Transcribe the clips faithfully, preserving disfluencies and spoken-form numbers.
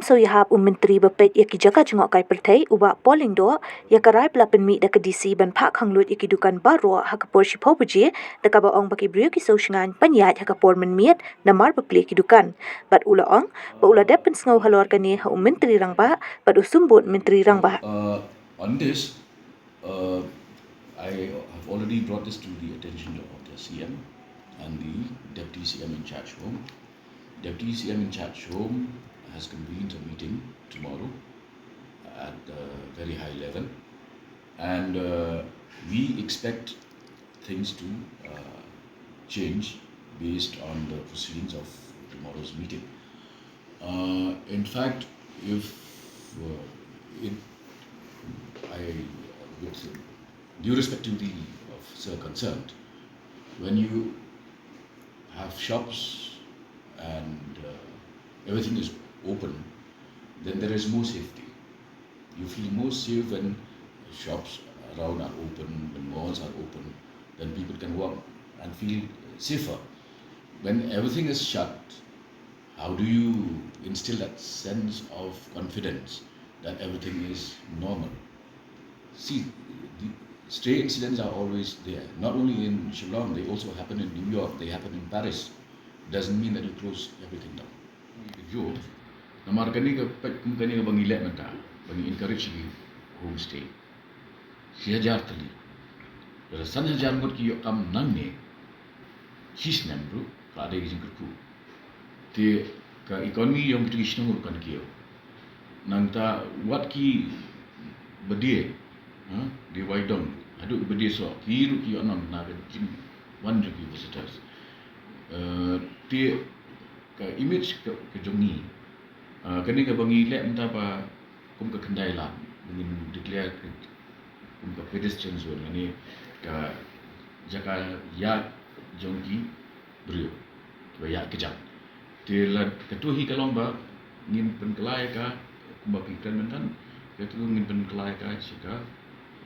Sngewsih ïa u Myntri ba peit ïa ki jaka jngohkai pyrthei u Bah Paul Lyngdoh ïa ka rai ba la pynmih da ka D C ban phah khang lut ïa ki dukan baroh ha ka por shiphew baje, da kaba ong ba ki briew ki sngewsih ban ïaid ha ka por mynmiet namar ba plie ki dukan. Bad u la ong ba u la dep pynsngew halor kane ha u Myntri Rangbah bad u Symbud Myntri Rangbah. Uh, on this, uh, I have already brought this to the attention of the C M and the Deputy C M in charge home. Deputy C M in charge home has convened a meeting tomorrow at a very high level, and uh, we expect things to uh, change based on the proceedings of tomorrow's meeting. Uh, in fact, if uh, it, I, with due respect to the officer concerned, when you have shops and uh, everything is open, then there is more safety. You feel more safe when shops around are open, when malls are open, then people can walk and feel safer. When everything is shut, how do you instill that sense of confidence that everything is normal? See, the stray incidents are always there. Not only in Shillong, they also happen in New York, they happen in Paris. Doesn't mean that you close everything down. Jom, namar kane ka peit kum kane kaba ngi leh mynta, ba ngi encourage ki homestay. Shi hajar tylli. Lada san hajar ngut ki ïoh kam nangne, shi snem ruh ka dei ka jingkyrkhu. Te ka economy jong kito ki shnong ruh kan kiew. Nangta wat ki bad die, ha, die Waidong, haduh ki bad die Soh, ki ruh ki ïoh nam na ka jingwan jong ki visitors. Eh, te ka image ka, ka jong ngi. Ah, kane kaba ngi leh mynta ba kum ka Khyndai Lad, ba ngin declare ka kum ka pedestrian zone, lane ka jaka ïaid jong ki briew kiba ïaid kjat. Te lada kato hi ka long ba ngin pynkylla ïa ka, kumba phi kren mynta, kato ngin pynkylla ïa ka sha ka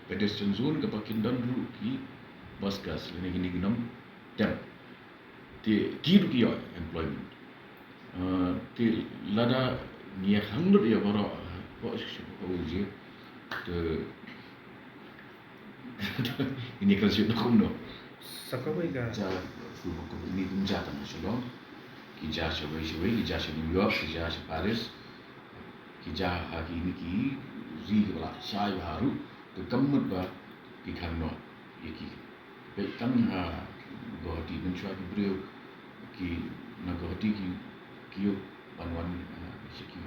pedestrian zone kaba kin don ruh ki buskers lane kine ki nongtem. Te ki ruh ki ïoh employment. Eh, te lada ngi ïa khang lut ïa baroh, baroh shisha baroh jia. Te ini kal shu kum no. Sa kawei ka. Ja, fu ko ini kum ja tang Shillong. Ki ja shawei shawei, ki ja sha New York, ki ja sha Paris. Ki ja ha kine ki ri kiba la shai bha ruh. Te kam mut ba ki khang noh ïa ki. Peit tang ha Guwahati, mynshuwa ki briew ki na Guwahati ki, ki ïoh ban wan, eh, sha ki,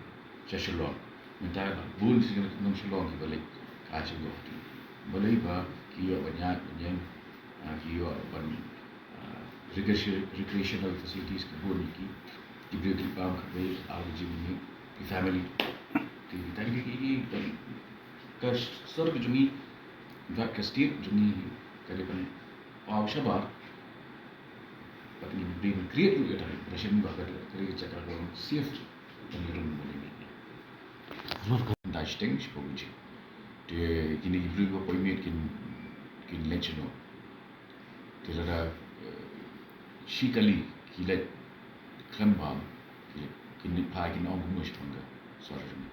sha Shillong. Mynta bun shisha ki nong Shillong kiba leit ka sha Guwahati. Balei? Ba ki ïoh ban ïaid ban ïeng, eh, ki ïoh ban, eh, recreation-, recreational facilities ki bun ïa ki, ki briew ki pang, ki briew ar ki jingmut, ki family. Ki, ki tang ki, ki, ki, ki, ka sor ka jong ngi, in fact ka state jong ngi ka dei ban paw shabar. Bad ngi dei ban create ruh ïa kata, ba shen ba ka dei ka dei ka jaka kaba safe ban ïarung bad ïa ngi. Dai shteng shi pawjin. Te kine ki briew ba poi miet kin, kin leit shano. Te lada, eh, shi kali ki leit khlem bam, ki, kin leit phai kin ong kumno shaphang ka sor jong ngi.